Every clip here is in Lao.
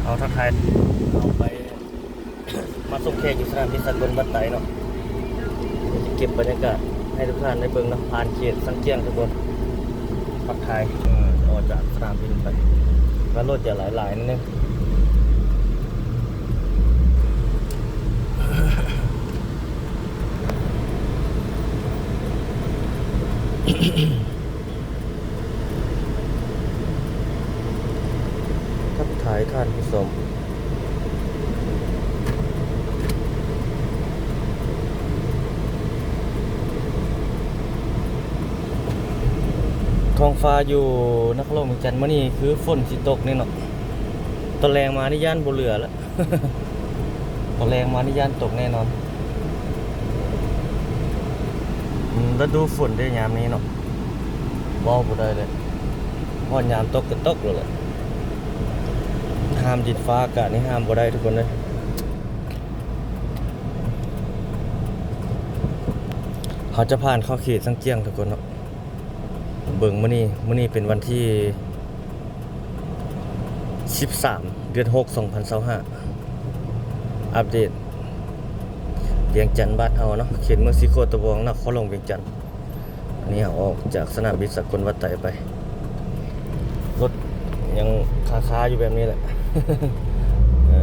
ເຮົາທັກທາຍ ເຮົາໄປ ມາສົ່ງແຂກຢູ່ສະໜາມບິນສາກົນວັດໄຕເນາະ ຈະເກັບບັນຍາກາດໃຫ້ທຸກທ່ານໄດ້ເບິ່ງເນາະ ຜ່ານເຂດຊາງຈຽງທຸກຄົນ ທັກທາຍ ເອີ ອອກຈາກສະໜາມບິນໄປ ແລ້ວລົດຈະຫຼາຍໆ ໜ້ອຍໜຶ່ງ. ທັກທາຍທ່ານຜູ້ຊົມ. ທ້ອງຟ້າຢູ່ນະຄອນຫຼວງວຽງຈັນມື້ນີ້ຄືຝົນຊິຕົກແນ່ເນາະ. ຕອນແລງມານີ້ຢ້ານບໍ່ເຫຼືອລະ. ຕອນແລງມານີ້ຢ້ານຕົກແນ່ນອນ. ອືມ ລະດູຝົນເດ້ຍາມນີ້ເນາະ ເວົ້າບໍ່ໄດ້ເລີຍ. ຮອດຍາມຕົກກໍຕົກໂລດແຫຼະ. ຫ້າມດິນຟ້າອາກາດນີ້ຫ້າມບໍ່ໄດ້ທຸກຄົນເອີຍ. ເຮົາຈະຜ່ານເຂົ້າເຂດຊາງຈຽງທຸກຄົນເນາະ. ເບິ່ງມື້ນີ້ ມື້ນີ້ເປັນວັນທີສິບສາມ ເດືອນຫົກ ສອງພັນຊາວຫ້າ ອັບເດດວຽງຈັນບ້ານເຮົາເນາະ ເຂດເມືອງສີໂຄດຕະບອງ ນະຄອນຫຼວງວຽງຈັນ. ອັນນີ້ເຮົາອອກຈາກສະໜາມບິນສາກົນວັດໄຕໄປ ລົດຍັງຄາໆຢູ່ແບບນີ້ແຫຼະ. ເອີ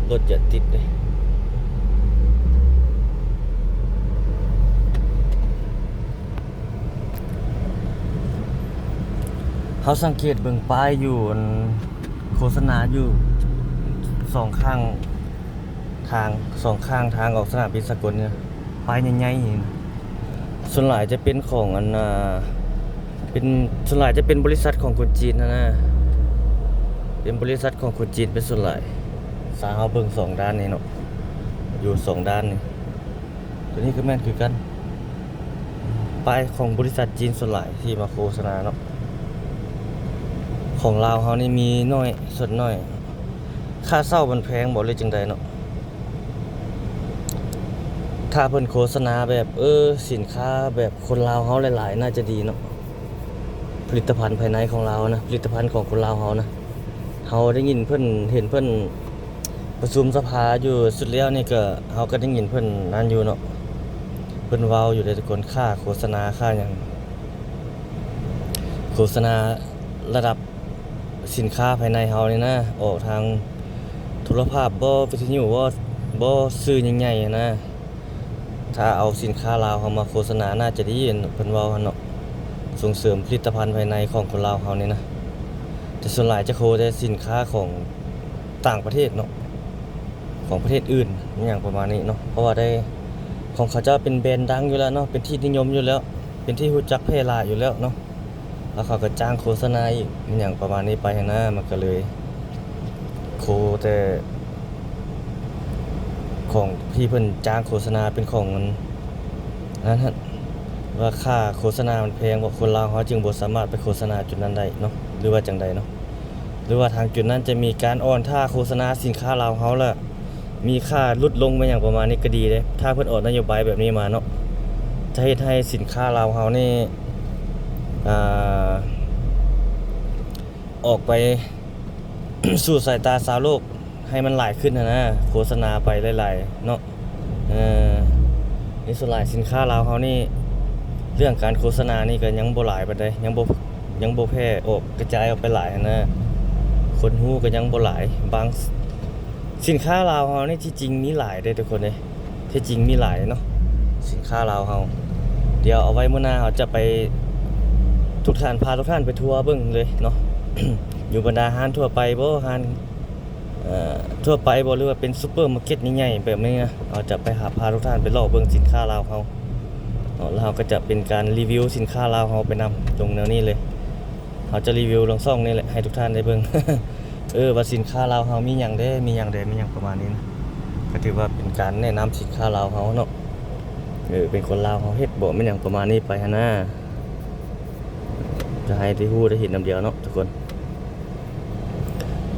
ລົດຈະຕິດເດ້. ເຮົາສັງເກດເບິ່ງປ້າຍຢູ່ ອັນ ໂຄສະນາຢູ່ສອງຂ້າງທາງ ສອງຂ້າງທາງອອກສະໜາມບິນສາກົນນີ້ ປ້າຍໃຫຍ່ໆນີ້ ສ່ວນຫຼາຍຈະເປັນຂອງ ອັນ ອ່າ ເປັນ ສ່ວນຫຼາຍຈະເປັນບໍລິສັດຂອງຄົນຈີນຫັ້ນນະ ເປັນບໍລິສັດຂອງຄົນຈີນເປັນສ່ວນຫຼາຍ. ສາ ເຮົາເບິ່ງສອງດ້ານນີ້ເນາະ ຢູ່ສອງດ້ານນີ້ ໂຕນີ້ກໍແມ່ນຄືກັນ ປ້າຍຂອງບໍລິສັດຈີນສ່ວນຫຼາຍທີ່ມາໂຄສະນາເນາະ. ຂອງລາວເຮົານີ້ມີໜ້ອຍ ສ່ວນໜ້ອຍ. ຄ່າເຊົ່າມັນແພງບໍ່ ຫຼືຈັ່ງໃດເນາະ? ຖ້າເພິ່ນໂຄສະນາແບບ ເອີ ສິນຄ້າແບບຄົນລາວເຮົາຫຼາຍໆ ໜ້າຈະດີເນາະ. ຜະລິດຕະພັນພາຍໃນຂອງລາວນະ ຜະລິດຕະພັນຂອງຄົນລາວເຮົານະ ເຮົາໄດ້ຍິນເພິ່ນ ເຫັນເພິ່ນປະຊຸມສະພາຢູ່ຊຸດແລ້ວນີ້ ກໍ ເຮົາກໍໄດ້ຍິນເພິ່ນນັ້ນຢູ່ເນາະ ເພິ່ນເວົ້າຢູ່ເດ້ທຸກຄົນ ຄ່າໂຄສະນາ ຄ່າຫຍັງ ໂຄສະນາລະດັບສິນຄ້າພາຍໃນເຮົານີ້ນະ ອອກທາງໂທລະພາບບໍ ວິທະຍຸບໍ ບໍ ສື່ໃຫຍ່ໆຫັ້ນນະ. ຖ້າເອົາສິນຄ້າລາວເຮົາມາໂຄສະນາໜ້າຈະດີ ເພິ່ນເວົ້າຫັ້ນເນາະ ສົ່ງເສີມຜະລິດຕະພັນພາຍໃນຂອງຄົນລາວເຮົານີ້ນະ. ແຕ່ສ່ວນຫຼາຍຈະໂຄແຕ່ສິນຄ້າຂອງຕ່າງປະເທດເນາະ ຂອງປະເທດອື່ນ ອີ່ຫຍັງປະມານນີ້ເນາະ ເພາະວ່າໄດ້ ຂອງເຂົາເຈົ້າເປັນແບຣນດັງຢູ່ແລ້ວເນາະ ເປັນທີ່ນິຍົມຢູ່ແລ້ວ ເປັນທີ່ຮູ້ຈັກແຜ່ຫຼາຍຢູ່ແລ້ວເນາະ. ແລ້ວເຂົາກໍຈ້າງໂຄສະນາອີກ ອີ່ຫຍັງປະມານນີ້ໄປຫັ້ນນະ ມັນກໍເລີຍໂຄແຕ່ຂອງທີ່ເພິ່ນຈ້າງໂຄສະນາເປັນຂອງອັນນັ້ນຫັ້ນ ວ່າຄ່າໂຄສະນາມັນແພງ ວ່າຄົນລາວເຮົາຈຶ່ງບໍ່ສາມາດໄປໂຄສະນາຈຸດນັ້ນໄດ້ເນາະ ຫຼືວ່າຈັ່ງໃດເນາະ ຫຼືວ່າທາງຈຸດນັ້ນຈະມີການອ່ອນທ່າໂຄສະນາສິນຄ້າລາວເຮົາ ແລະ ມີຄ່າຫຼຸດລົງແມ່ນຫຍັງປະມານນີ້ກໍດີເດ້ ຖ້າເພິ່ນອອກນະໂຍບາຍແບບນີ້ມາເນາະ ຈະເຮັດໃຫ້ສິນຄ້າລາວເຮົານີ້ ອ່າ ອອກໄປສູ່ສາຍຕາຊາວໂລກໃຫ້ມັນຫຼາຍຂຶ້ນຫັ້ນນະ ໂຄສະນາໄປຫຼາຍໆເນາະ. ເອີ ນີ້ສ່ວນຫຼາຍສິນຄ້າລາວເຮົານີ້ ເລື່ອງການໂຄສະນານີ້ກໍຍັງບໍ່ຫຼາຍປານໃດ ຍັງບໍ່ ຍັງບໍ່ແຜ່ອອກ ກະຈາຍອອກໄປຫຼາຍຫັ້ນນະ ຄົນຮູ້ກໍຍັງບໍ່ຫຼາຍ ບາງ ສິນຄ້າລາວເຮົານີ້ທີ່ຈິງມີຫຼາຍເດ້ທຸກຄົນເດ້ ທີ່ຈິງມີຫຼາຍເນາະ ສິນຄ້າລາວເຮົາ. ດຽວເອົາໄວ້ມື້ໜ້າເຮົາຈະໄປ ທຸກທ່ານ ພາທຸກທ່ານໄປທົວເບິ່ງເລີຍເນາະ ຢູ່ບັນດາຮ້ານທົ່ວໄປບໍ ຮ້ານ ເອີ ທົ່ວໄປບໍ ຫຼືວ່າເປັນຊຸບເປີມາເກັດໃຫຍ່ໆແບບນີ້ນະ ເຮົາຈະໄປຫາ ພາທຸກທ່ານໄປເລາະເບິ່ງສິນຄ້າລາວເຮົາເນາະ ແລ້ວເຮົາກໍຈະເປັນການຣີວິວສິນຄ້າລາວເຮົາໄປນຳ ລົງແນວນີ້ເລີຍ. ເຮົາຈະຣີວິວລົງຊ່ອງນີ້ແຫຼະ ໃຫ້ທຸກທ່ານໄດ້ເບິ່ງ ເອີ ວ່າສິນຄ້າລາວເຮົາມີຫຍັງແດ່ ມີຫຍັງແດ່ ມີຫຍັງປະມານນີ້ນະ ກໍຖືວ່າເປັນການແນະນຳສິນຄ້າລາວເຮົາເນາະ ເອີ ເປັນຄົນລາວເຮົາເຮັດບໍ ແມ່ນຫຍັງປະມານນີ້ໄປຫັ້ນນະ ຈະໃຫ້ໄດ້ຮູ້ໄດ້ເຫັນນຳດຽວເນາະທຸກຄົນ.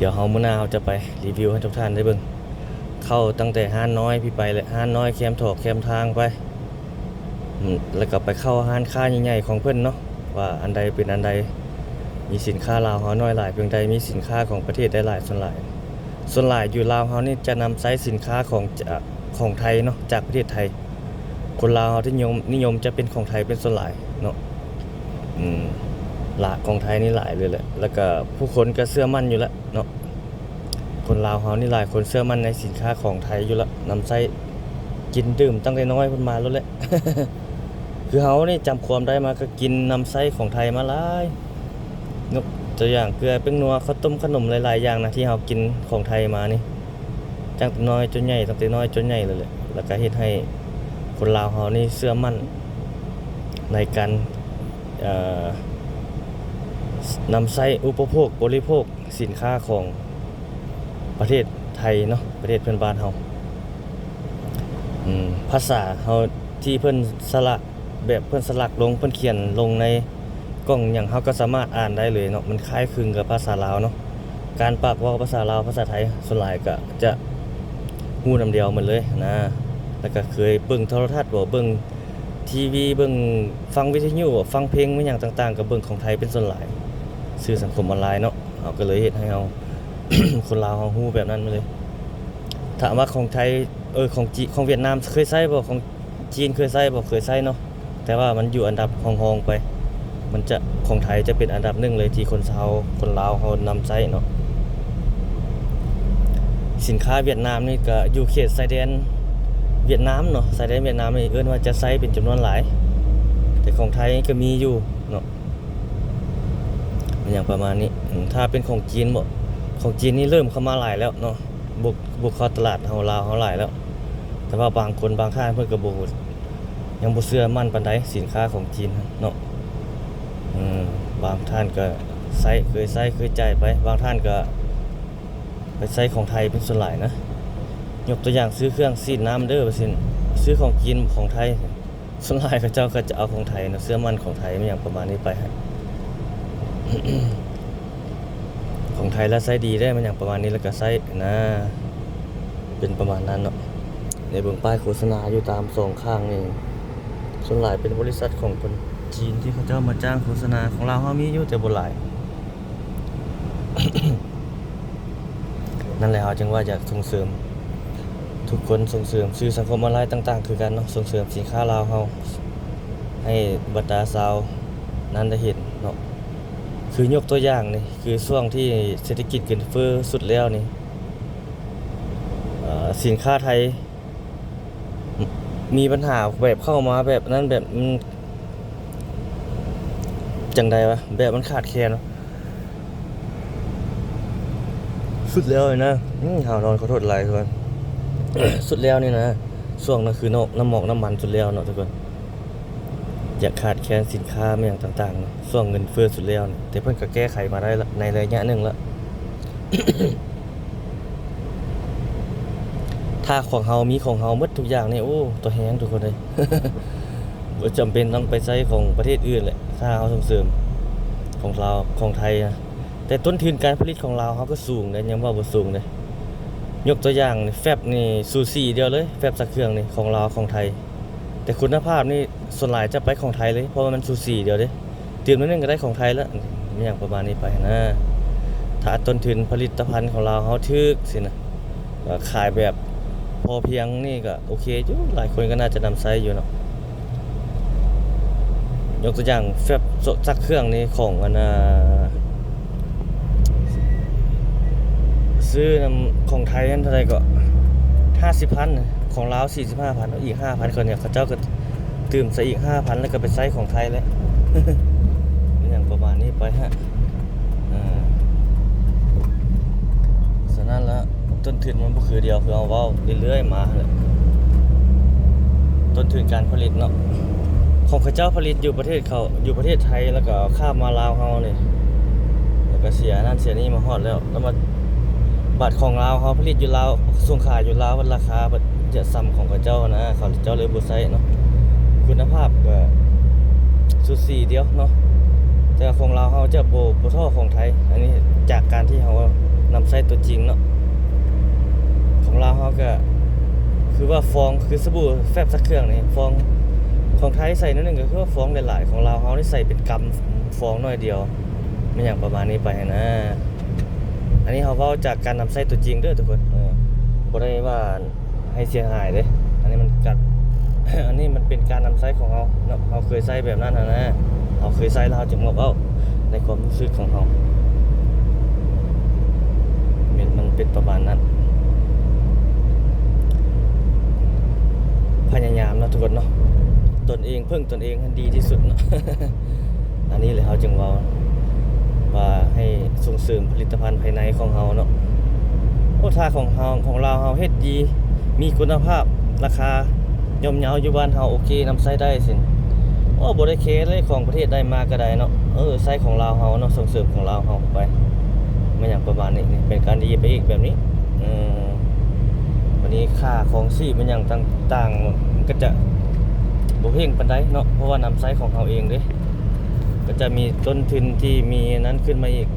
ດຽວເຮົາ ມື້ໜ້າເຮົາຈະໄປຣີວິວໃຫ້ທຸກທ່ານໄດ້ເບິ່ງ ເຂົ້າຕັ້ງແຕ່ຮ້ານນ້ອຍພີ້ໄປແຫຼະ ຮ້ານນ້ອຍແຄມຖອກແຄມທາງໄປ ແລ້ວກໍໄປເຂົ້າຮ້ານຄ້າໃຫຍ່ໆຂອງເພິ່ນເນາະ ວ່າອັນໃດເປັນອັນໃດ ມີສິນຄ້າລາວເຮົານ້ອຍຫຼາຍພຽງໃດ ມີສິນຄ້າຂອງປະເທດໃດຫຼາຍສ່ວນຫຼາຍ. ສ່ວນຫຼາຍຢູ່ລາວເຮົານີ້ຈະນຳໃຊ້ສິນຄ້າຂອງ ຈາກ ຂອງໄທເນາະ ຈາກປະເທດໄທ. ຄົນລາວເຮົາທີ່ນິຍົມ ນິຍົມຈະເປັນຂອງໄທເປັນສ່ວນຫຼາຍເນາະ ອືມ ລະ ຂອງໄທນີ້ຫຼາຍເລີຍແຫຼະ ແລ້ວກໍຜູ້ຄົນກໍເຊື່ອໝັ້ນຢູ່ແລ້ວເນາະ. ຄົນລາວເຮົານີ້ຫຼາຍຄົນເຊື່ອໝັ້ນໃນສິນຄ້າຂອງໄທຢູ່ລະ ນຳໃຊ້ກິນດື່ມຕັ້ງແຕ່ນ້ອຍພຸ້ນມາໂລດແຫຼະ. ຄືເຮົານີ້ຈຳຄວາມໄດ້ມາກໍກິນນຳໃຊ້ຂອງໄທມາຫຼາຍ ຍົກຕົວຢ່າງເກືອ ແປ້ງນົວ ເຂົ້າຕົ້ມ ຂະໜົມ ຫຼາຍໆຢ່າງນະ ທີ່ເຮົາກິນຂອງໄທມານີ້ ຕັ້ງແຕ່ນ້ອຍຈົນໃຫຍ່ ຕັ້ງແຕ່ນ້ອຍຈົນໃຫຍ່ເລີຍແຫຼະ. ແລ້ວກໍເຮັດໃຫ້ຄົນລາວເຮົານີ້ເຊື່ອໝັ້ນໃນການ ເອີ ນຳໃຊ້ອຸປະໂພກ ບໍລິໂພກ ສິນຄ້າຂອງປະເທດໄທເນາະ ປະເທດເພື່ອນບ້ານເຮົາ. ອືມ ພາສາເຮົາທີ່ເພິ່ນສະຫຼັກ ແບບເພິ່ນສະຫຼັກລົງ ເພິ່ນຂຽນລົງໃນກ່ອງຫຍັງ ເຮົາກໍສາມາດອ່ານໄດ້ເລີຍເນາະ ມັນຄ້າຍຄຶງກັບພາສາລາວເນາະ. ການປາກເວົ້າພາສາລາວ ພາສາໄທ ສ່ວນຫຼາຍກໍຈະຮູ້ນຳດຽວໝົດເລີຍນະ. ແລ້ວກໍເຄີຍເບິ່ງໂທລະທັດບໍ ເບິ່ງທີວີ ເບິ່ງ ຟັງວິທະຍຸບໍ ຟັງເພງ ອີ່ຫຍັງຕ່າງໆ ກໍເບິ່ງຂອງໄທເປັນສ່ວນຫຼາຍ. ສື່ສັງຄົມອອນລາຍເນາະ ເຮົາກໍເລີຍເຮັດໃຫ້ເຮົາ ຄົນລາວເຮົາຮູ້ແບບນັ້ນມາເລີຍ. ຖາມວ່າຂອງໄທ ເອີ ຂອງຈີ ຂອງຫວຽດນາມເຄີຍໃຊ້ບໍ່? ຂອງຈີນເຄີຍໃຊ້ບໍ່? ເຄີຍໃຊ້ເນາະ ແຕ່ວ່າມັນຢູ່ອັນດັບຮອງໆໄປ. ມັນຈະ ຂອງໄທຈະເປັນອັນດັບໜຶ່ງເລີຍທີ່ຄົນຊາວ ຄົນລາວເຮົານຳໃຊ້ເນາະ. ສິນຄ້າຫວຽດນາມນີ້ກໍຢູ່ເຂດຊາຍແດນຫວຽດນາມເນາະ ຊາຍແດນຫວຽດນາມນີ້ເອີ້ນວ່າຈະໃຊ້ເປັນຈຳນວນຫຼາຍ ແຕ່ຂອງໄທກໍມີຢູ່ເນາະ. ອີ່ຫຍັງປະມານນີ້. ອືມ ຖ້າເປັນຂອງຈີນບໍ? ຂອງຈີນນີ້ເລີ່ມເຂົ້າມາຫຼາຍແລ້ວເນາະ ບຸກ ບຸກເຂົ້າຕະຫຼາດເຮົາ ລາວເຮົາຫຼາຍແລ້ວ ແຕ່ວ່າບາງຄົນບາງທ່ານເພິ່ນກໍບໍ່ ຍັງບໍ່ເຊື່ອໝັ້ນປານໃດສິນຄ້າຂອງຈີນເນາະ. ເອີ ບາງທ່ານກໍໃຊ້ ເຄີຍໃຊ້ ເຄີຍຈ່າຍໄປ ບາງທ່ານກໍໄປໃຊ້ຂອງໄທເປັນສ່ວນຫຼາຍນະ. ຍົກຕົວຢ່າງຊື້ເຄື່ອງສີດນ້ຳເດີ ວ່າຊັ້ນ ຊື້ຂອງຈີນ ຂອງໄທ ສ່ວນຫຼາຍເຂົາເຈົ້າກໍຈະເອົາຂອງໄທນະ ເຊື່ອໝັ້ນຂອງໄທ ແມ່ນຫຍັງປະມານນີ້ໄປ. ຂອງໄທລະໃຊ້ດີເດ້ ແມ່ນຫຍັງປະມານນີ້ ລະກະໃຊ້ນະ ເປັນປະມານນັ້ນເນາະ. ໄດ້ເບິ່ງປ້າຍໂຄສະນາຢູ່ຕາມສອງຂ້າງນີ້ ສ່ວນຫຼາຍເປັນບໍລິສັດຂອງຄົນຈີນທີ່ເຂົາເຈົ້າມາຈ້າງໂຄສະນາ. ຂອງລາວເຮົາມີຢູ່ ແຕ່ບໍ່ຫຼາຍ. ນັ້ນແຫຼະ ເຮົາຈຶ່ງວ່າຢາກສົ່ງເສີມ ທຸກຄົນສົ່ງເສີມ ສື່ສັງຄົມອອນລາຍຕ່າງໆຄືກັນເນາະ ສົ່ງເສີມສິນຄ້າລາວເຮົາ ໃຫ້ບັນດາຊາວນັ້ນໄດ້ເຫັນເນາະ. ຄືຍົກຕົວຢ່າງນີ້ ຄືຊ່ວງທີ່ເສດຖະກິດເງິນເຟີ້ສຸດແລ້ວນີ້ ເອີ ສິນຄ້າໄທມີບັນຫາ ແບບເຂົ້າມາແບບນັ້ນ ແບບ ອືມ ຈັ່ງໃດວະ ແບບມັນຂາດແຄນ ສຸດແລ້ວນີ້ນະ ອືມ ຫາວນອນ ຂໍໂທດຫຼາຍທຸກຄົນ. ສຸດແລ້ວນີ້ນະ ຊ່ວງນັ້ນຄືນອກ ນ້ຳໝອກນ້ຳມັນສຸດແລ້ວເນາະທຸກຄົນ ຢາກຂາດແຄນສິນຄ້າແມ່ນຫຍັງຕ່າງໆ ຊ່ວງເງິນເຟີ້ສຸດແລ້ວນີ້ ແຕ່ເພິ່ນກໍແກ້ໄຂມາໄດ້ລະ ໃນໄລຍະໜຶ່ງລະ. ຖ້າຂອງເຮົາມີຂອງເຮົາໝົດທຸກຢ່າງນີ້ ໂອ້ ຕົວແຮງທຸກຄົນເອີຍ ບໍ່ຈຳເປັນຕ້ອງໄປໃຊ້ຂອງປະເທດອື່ນແຫຼະ ຖ້າເຮົາສົ່ງເສີມຂອງລາວ ຂອງໄທນະ. ແຕ່ຕົ້ນທຶນການຜະລິດຂອງລາວເຮົາກໍສູງເດ້ ຍັງເວົ້າບໍ່ສູງເດ້. ຍົກຕົວຢ່າງ ແຟັບນີ້ສູສີດຽວເລີຍ ແຟັບຊັກເຄື່ອງນີ້ ຂອງລາວ ຂອງໄທ ແຕ່ຄຸນນະພາບນີ້ສ່ວນຫຼາຍຈະໄປຂອງໄທເລີຍ ເພາະວ່າມັນສູສີດຽວເດ້. ຕື່ມໜ້ອຍໜຶ່ງກໍໄດ້ຂອງໄທລະ ມີຫຍັງປະມານນີ້ໄປນະ. ຖ້າຕົ້ນທຶນຜະລິດຕະພັນຂອງລາວເຮົາຖືກຊີ້ນະ ກໍຂາຍແບບພໍພຽງນີ້ກໍໂອເຄຢູ່ ຫຼາຍຄົນກໍໜ້າຈະນຳໃຊ້ຢູ່ເນາະ. ຍົກຕົວຢ່າງແຟັບຊັກເຄື່ອງນີ້ຂອງອັນນ່າ ຊື້ນຳຂອງໄທຫັ້ນເທົ່າໃດເກາະ ຫ້າສິບພັນ ຂອງລາວສີ່ສິບຫ້າພັນ ເອົາອີກຫ້າພັນ ເຂົາເຈົ້າກໍຕື່ມໃສ່ອີກຫ້າພັນ ແລ້ວກໍໄປໃຊ້ຂອງໄທແຫຼະ ອີ່ຫຍັງປະມານນີ້ໄປຫັ້ນ. ເອີ ສະນັ້ນລະ ຕົ້ນທຶນມັນບໍ່ຄືດຽວ ຄືເຮົາເວົ້າເລື້ອຍໆມາຫັ້ນແຫຼະ ຕົ້ນທຶນການຜະລິດເນາະ. ຂອງເຂົາເຈົ້າຜະລິດຢູ່ປະເທດເຂົາ ຢູ່ປະເທດໄທ ແລ້ວກໍຂ້າມມາລາວເຮົານີ້ ແລ້ວກໍເສຍນັ້ນເສຍນີ້ມາຮອດແລ້ວ ແລ້ວມາ ບາດຂອງລາວເຮົາຜະລິດຢູ່ລາວ ສົ່ງຂາຍຢູ່ລາວ ລາຄາເພິ່ນຈະສ່ຳຂອງເຂົາເຈົ້ານະ ເຂົາເຈົ້າເລີຍບໍ່ໃຊ້ເນາະ. ຄຸນນະພາບກໍສູສີດຽວເນາະ ແຕ່ຂອງລາວເຮົາຈະບໍ່ ບໍ່ທໍ່ຂອງໄທ ອັນນີ້ຈາກການທີ່ເຮົານຳໃຊ້ຕົວຈິງເນາະ. ຂອງລາວເຮົາກໍຄືວ່າຟອງ ຄືສະບູແຟັບຊັກເຄື່ອງນີ້ ຟອງ ຂອງໄທໃສ່ໜ້ອຍໜຶ່ງກໍຄືວ່າຟອງຫຼາຍໆ ຂອງລາວເຮົານີ້ໃສ່ເປັນກຳ ຟອງໜ້ອຍດຽວ ແມ່ນຫຍັງປະມານນີ້ໄປຫັ້ນນະ. ອັນນີ້ເຮົາເວົ້າຈາກການນຳໃຊ້ຕົວຈິງເດີທຸກຄົນ ເອີ ບໍ່ໄດ້ວ່າໃຫ້ເສຍຫາຍເດ້ ອັນນີ້ມັນກະ ອັນນີ້ມັນເປັນການນຳໃຊ້ຂອງເຮົາເນາະ ເຮົາເຄີຍໃຊ້ແບບນັ້ນຫັ້ນນະ ເຮົາເຄີຍໃຊ້ແລ້ວເຮົາຈຶ່ງມາເວົ້າໃນຄວາມຮູ້ສຶກຂອງເຮົາ ແມ່ນ ມັນເປັນປະມານນັ້ນ. ພະຍາຍາມເນາະທຸກຄົນເນາະ ຕົນເອງ ເພິ່ງຕົນເອງຫັ້ນດີທີ່ສຸດເນາະ. ອັນນີ້ແຫຼະເຮົາຈຶ່ງເວົ້າວ່າໃຫ້ສົ່ງເສີມຜະລິດຕະພັນພາຍໃນຂອງເຮົາເນາະ. ໂອ້ ຖ້າຂອງເຮົາ ຂອງລາວເຮົາເຮັດດີ ມີຄຸນນະພາບ ລາຄາຍ່ອມເຍົາຢູ່ບ້ານເຮົາໂອເຄ ນຳໃຊ້ໄດ້ຊີ້ ໂອ້ ບໍ່ໄດ້ແຄເລີຍ ຂອງປະເທດໃດມາກໍໄດ້ເນາະ ເອີ ໃຊ້ຂອງລາວເຮົາເນາະ ສົ່ງເສີມຂອງລາວເຮົາໄປ ແມ່ນຫຍັງປະມານນີ້ ເປັນການດີໄປອີກແບບນີ້. ເອີ ບັດນີ້ຄ່າຄອງຊີບແມ່ນຫຍັງຕ່າງໆ ມັນກໍຈະບໍ່ເຄັ່ງປານໃດເນາະ ເພາະວ່ານຳໃຊ້ຂອງເຮົາເອງເດ້ ກໍຈະມີຕົ້ນທຶນທີ່ມີນັ້ນຂຶ້ນມາອີກ.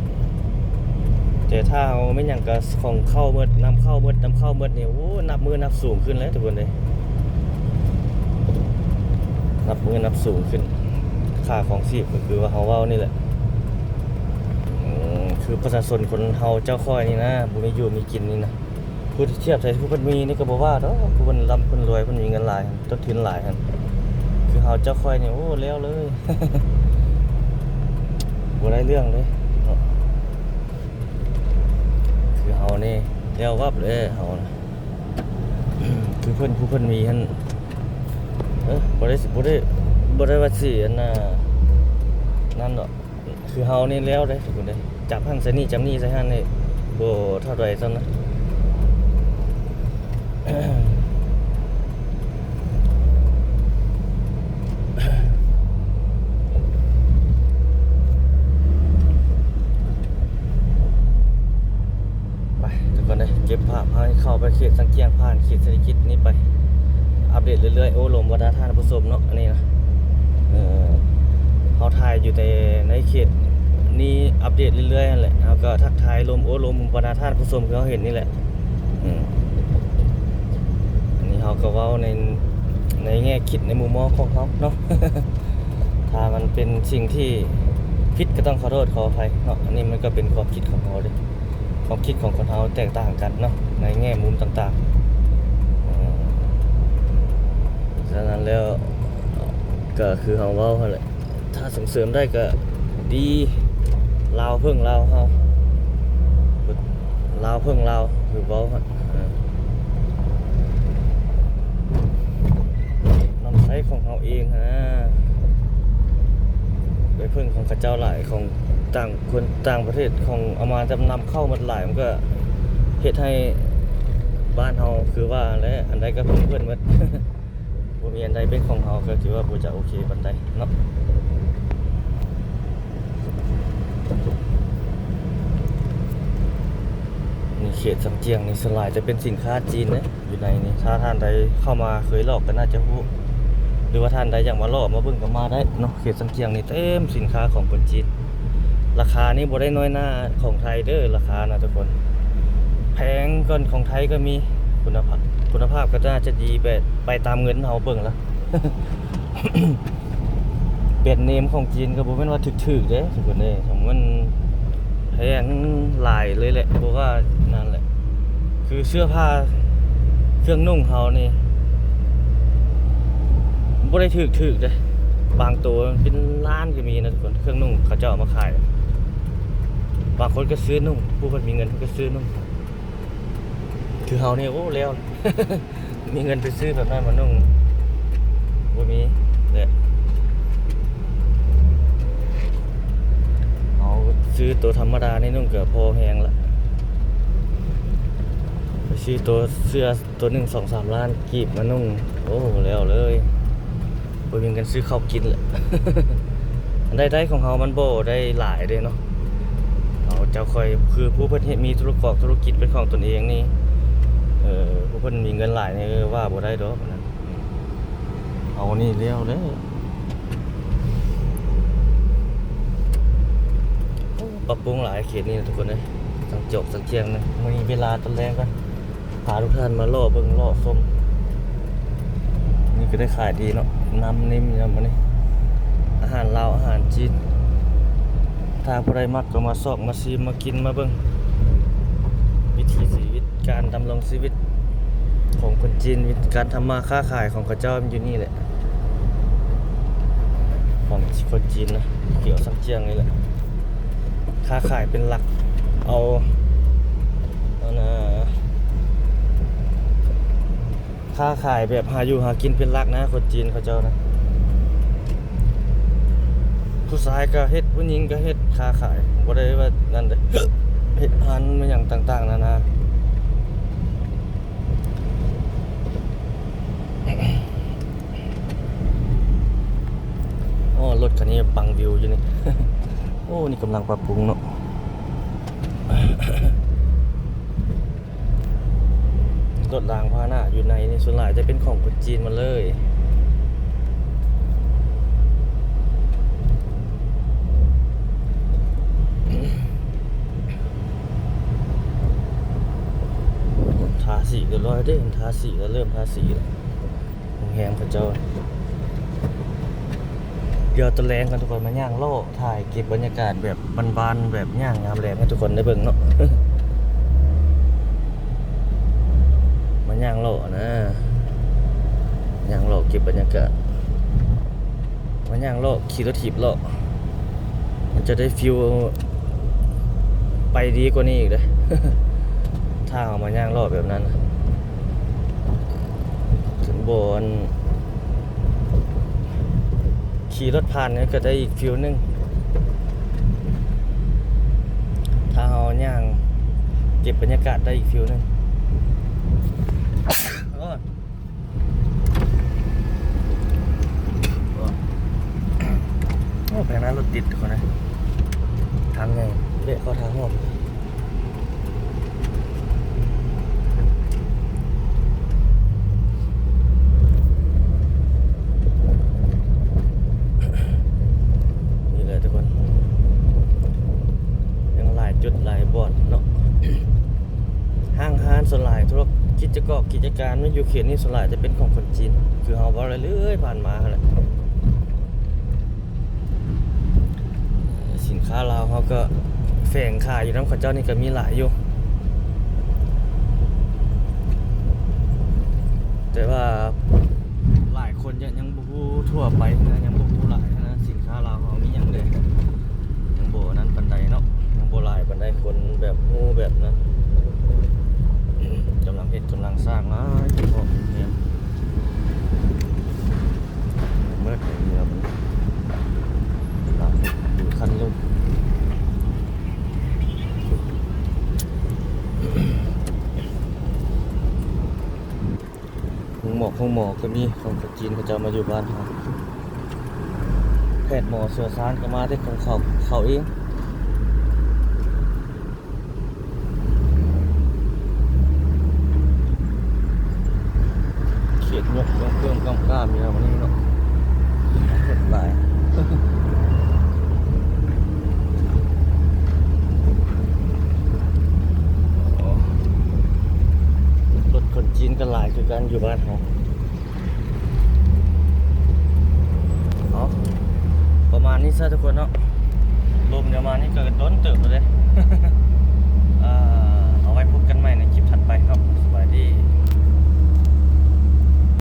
ແຕ່ຖ້າເຮົາແມ່ນຫຍັງກໍຂອງເຂົ້າໝົດ ນຳເຂົ້າໝົດ ນຳເຂົ້າໝົດນີ້ ໂອ້ ນັບມື້ນັບສູງຂຶ້ນແລ້ວທຸກຄົນເອີຍ ນັບມື້ນັບສູງຂຶ້ນ ຄ່າຄອງຊີບກໍຄືວ່າເຮົາເວົ້ານີ້ແຫຼະ. ອືມ ຄືປະຊາຊົນຄົນເຮົາເຈົ້າຂ້ອຍນີ້ນະ ບໍ່ມີຢູ່ມີກິນນີ້ນະ ຜູ້ທຽບໃສ່ຜູ້ເພິ່ນມີນີ້ກໍບໍ່ວ່າດອກ ຜູ້ເພິ່ນລ່ຳເພິ່ນລວຍ ເພິ່ນມີເງິນຫຼາຍ ຕົ້ນທຶນຫຼາຍຫັ້ນ ຄືເຮົາເຈົ້າຂ້ອຍນີ້ ໂອ້ ແລ້ວເລີຍ ບໍ່ໄດ້ເລື່ອງເລີຍເນາະ. ຄືເຮົານີ້ແລ້ວວັບເລີຍເຮົານະ ຄືເພິ່ນ ຜູ້ເພິ່ນມີຫັ້ນ ເອີ ບໍ່ໄດ້ ບໍ່ໄດ້ ບໍ່ໄດ້ວ່າຊິອັນນ່າ ນັ້ນດອກ ຄືເຮົານີ້ແລ້ວເດ້ທຸກຄົນເດ້ ຈັບຫັ້ນໃສ່ນີ້ ຈັບນີ້ໃສ່ຫັ້ນນີ້ ບໍ່ເທົ່າໃດຊ້ຳນະ. ໄປທຸກຄົນເດີ ເກັບພາບໃຫ້ເຂົ້າໄປເຂດສັງກຽງ ຜ່ານເຂດເສດຖະກິດນີ້ໄປ ອັບເດດເລື້ອຍໆ ໂອ້ລົມບັນດາທ່ານຜູ້ຊົມເນາະ ອັນນີ້ນະ ເອີ ເຮົາຖ່າຍຢູ່ໃນ ໃນເຂດນີ້ ອັບເດດເລື້ອຍໆຫັ້ນແຫຼະ ເຮົາກໍທັກທາຍລົມໂອ້ລົມບັນດາທ່ານຜູ້ຊົມ ຄືເຮົາເຫັນນີ້ແຫຼະ. ອືມ ອັນນີ້ເຮົາກໍເວົ້າໃນ ໃນແງ່ຄິດໃນມຸມມອງຂອງເຮົາເນາະ ຖ້າມັນເປັນສິ່ງທີ່ຜິດກໍຕ້ອງຂໍໂທດຂໍອະໄພເນາະ ອັນນີ້ມັນກໍເປັນຄວາມຄິດຂອງເຮົາເດ້ ຄວາມຄິດຂອງຄົນເຮົາແຕກຕ່າງກັນເນາະ ໃນແງ່ມຸມຕ່າງໆ ເອີ ສະນັ້ນແລ້ວ ກໍຄືເຮົາເວົ້າຫັ້ນແຫຼະ ຖ້າສົ່ງເສີມໄດ້ກໍດີ ລາວເພິ່ງລາວເຮົາ ລາວເພິ່ງລາວ ຄືເວົ້າຫັ້ນ ເອີ ນຳໃຊ້ຂອງເຮົາເອງຫັ້ນນະ ໄປເພິ່ງຂອງເຂົາເຈົ້າຫຼາຍ ຂອງຕ່າງຄົນຕ່າງປະເທດ ຂອງເອົາມາຈຳນຳເຂົ້າໝົດຫຼາຍ ມັນກໍເຮັດໃຫ້ບ້ານເຮົາ ຄືວ່າແຫຼະ ອັນໃດກໍເພິ່ງເພິ່ນໝົດ. ບໍ່ມີອັນໃດເປັນຂອງເຮົາ ກໍຖືວ່າບໍ່ຈະໂອເຄປານໃດເນາະ. ນີ້ເຂດຊຳຈຽງນີ້ ສ່ວນຫຼາຍຈະເປັນສິນຄ້າຈີນເດ້ ຢູ່ໃນນີ້ ຖ້າທ່ານໃດເຂົ້າມາເຄີຍລອກກໍໜ້າຈະຮູ້ ຫຼືວ່າທ່ານໃດຢາກມາເລາະມາເບິ່ງກໍມາໄດ້ເນາະ. ເຂດຊຳຈຽງນີ້ເຕັມສິນຄ້າຂອງຄົນຈີນ. ລາຄານີ້ບໍ່ໄດ້ນ້ອຍໜ້າຂອງໄທເດີ ລາຄານະທຸກຄົນ ແພງກວ່າຂອງໄທກໍມີ. ຄຸນນະພາບ ຄຸນນະພາບກໍໜ້າຈະດີ ແບບໄປຕາມເງິນເຮົາເບິ່ງລະ ແບຣນເນມຂອງຈີນກໍບໍ່ແມ່ນວ່າຖືກໆເດ້ທຸກຄົນເອີຍ ມັນແພງຫຼາຍເລີຍແຫຼະ ເພາະວ່ານັ້ນແຫຼະ ຄືເສື້ອຜ້າເຄື່ອງນຸ່ງເຮົານີ້ ບໍ່ໄດ້ຖືກໆເດ້ ບາງໂຕເປັນລ້ານກໍມີນະທຸກຄົນ ເຄື່ອງນຸ່ງເຂົາເຈົ້າເອົາມາຂາຍ. ບາງຄົນກໍຊື້ນຸ່ງ ຜູ້ເພິ່ນມີເງິນເພິ່ນກໍຊື້ນຸ່ງ ຄືເຮົານີ້ ໂອ້ ແລ້ວ ມີເງິນໄປຊື້ແບບນັ້ນມານຸ່ງ ບໍ່ມີແຫຼະ. ເຮົາຊື້ໂຕທຳມະດານີ້ນຸ່ງກໍພໍແຮງລະ ໄປຊື້ໂຕເສື້ອໂຕໜຶ່ງ ສອງສາມລ້ານກີບມານຸ່ງ ໂອ້ ແລ້ວເລີຍ. ບໍ່ມີເງິນຊື້ເຂົ້າກິນແຫຼະ. ລາຍໄດ້ຂອງເຮົາມັນບໍ່ໄດ້ຫຼາຍເດ້ເນາະ. ເຮົາເຈົ້າຂ້ອຍຄືຜູ້ເພິ່ນເຮັດ ມີທຸລະກອບທຸລະກິດເປັນຂອງຕົນເອງນີ້ ເອີ ຜູ້ເພິ່ນມີເງິນຫຼາຍນີ້ ເອີ ວ່າບໍ່ໄດ້ດອກ. ເຮົານີ້ແລ້ວເດ້. ໂອ້ ປັບປຸງຫຼາຍເຂດນີ້ນະທຸກຄົນເອີຍ. ສັງຈອກສັງຈຽງນະ. ມື້ນີ້ເວລາຕອນແລງກ່ອນ. ພາທຸກທ່ານມາເລາະເບິ່ງເລາະຊົມ. ນີ້ກໍໄດ້ຂາຍດີເນາະ ນ້ຳນິ້ມຍາມມື້ນີ້ ອາຫານລາວ ອາຫານຈີນ. ຖ້າຜູ້ໃດມັກກໍມາຊອກມາຊີມ ມາກິນ ມາເບິ່ງ ວິຖີຊີວິດ ການດຳລົງຊີວິດຂອງຄົນຈີນ ວິທີການທຳມາຄ້າຂາຍຂອງເຂົາເຈົ້າຢູ່ນີ້ແຫຼະ ຂອງຄົນຈີນນະ ແຖວຊຳຈຽງນີ້ແຫຼະ ຄ້າຂາຍເປັນຫຼັກ ເອົາ ອັນນ່າ ຄ້າຂາຍແບບຫາຢູ່ຫາກິນເປັນຫຼັກນະ ຄົນຈີນເຂົາເຈົ້ານະ ຜູ້ຊາຍກໍເຮັດ ຜູ້ຍິງກໍເຮັດ ຄ້າຂາຍ ບໍ່ໄດ້ວ່ານັ້ນເດ້ ເຮັດຮ້ານອີ່ຫຍັງຕ່າງໆນານາ. ໂອ້ ລົດຄັນນີ້ບັງວິວຢູ່ນີ້ ໂອ້ ນີ້ກຳລັງປັບປຸງເນາະ. ລົດລາງພາຫະນະຢູ່ໃນນີ້ ສ່ວນຫຼາຍຈະເປັນຂອງຄົນຈີນໝົດເລີຍ. ທາສີຮຽບຮ້ອຍເດ້ ທາສີແລ້ວ ເລີ່ມທາສີແລ້ວ ໂຮງແຮມເຂົາເຈົ້າ. ດຽວຕອນແລງກັນທຸກຄົນ ມາຍ່າງເລາະຖ່າຍເກັບບັນຍາກາດແບບບ້ານໆ ແບບຍ່າງຍາມແລງໃຫ້ທຸກຄົນໄດ້ເບິ່ງເນາະ ມາຍ່າງເລາະນະ ຍ່າງເລາະເກັບບັນຍາກາດ ມາຍ່າງເລາະ ຂີ່ລົດຖີບເລາະ ມັນຈະໄດ້ຟີວໄປດີກວ່ານີ້ອີກເດ້ ຖ້າເຮົາມາຍ່າງເລາະແບບນັ້ນນະ ຄັນບໍ່ ອັນ ຂີ່ລົດຜ່ານນີ້ກໍໄດ້ອີກຟີວໜຶ່ງ ຖ້າເຮົາຍ່າງເກັບບັນຍາກາດໄດ້ອີກຟີວໜຶ່ງ. ໂອ້ ໄປທາງນັ້ນລົດຕິດ ທຸກຄົນເອີຍ ທາງໃຫຍ່ ແວະເຂົ້າທາງຮ່ອມ. ນີ້ແຫຼະທຸກຄົນ ຍັງຫຼາຍຈຸດຫຼາຍບ່ອນເນາະ ຫ້າງຮ້ານສ່ວນຫຼາຍ ທຸລະກິດຈະກອບກິດຈະການຢູ່ເຂດນີ້ ສ່ວນຫຼາຍຈະເປັນຂອງຄົນຈີນ ຄືເຮົາເວົ້າເລື້ອຍໆ ຜ່ານມາຫັ້ນແຫຼະ. ສິນຄ້າລາວເຮົາກໍແຝງຂາຍຢູ່ນຳເຂົາເຈົ້ານີ້ກໍມີຫຼາຍຢູ່ ແຕ່ວ່າຫຼາຍຄົນຍັງ ຍັງບໍ່ຮູ້ທົ່ວໄປນະ ຍັງບໍ່ຮູ້ຫຼາຍນະ ສິນຄ້າລາວເຮົາມີຫຍັງແດ່ ຍັງບໍ່ນັ້ນປານໃດເນາະ ຍັງບໍ່ຫຼາຍປານໃດ ຄົນແບບຮູ້ແບບນັ້ນ ກຳລັງເຮັດ ກຳລັງສ້າງຫຼາຍ ສະເພາະໂຮງແຮມ ເໝິດເມືອງ ລາວເປັນຄັນລົງ ໂຮງໝໍ ໂຮງໝໍກໍມີຂອງຄົນຈີນເຂົາເຈົ້າມາຢູ່ບ້ານເຮົາ ແພດໝໍຊ່ຽວຊານກໍມາແຕ່ຂອງເຂົາ ເຂົາເອງ. ເຂດຍົກເຄື່ອງກ້ອມກ້າມຢູ່ແລ້ວມື້ນີ້ເນາະ ເຮັດຫຼາຍ ລົດຄົນຈີນກໍຫຼາຍຄືກັນຢູ່ບ້ານເຮົາ. ເອົາ ປະມານນີ້ຊະທຸກຄົນເນາະ ລົມຈະມານີ້ກໍດົນເຕີບແລ້ວເດ້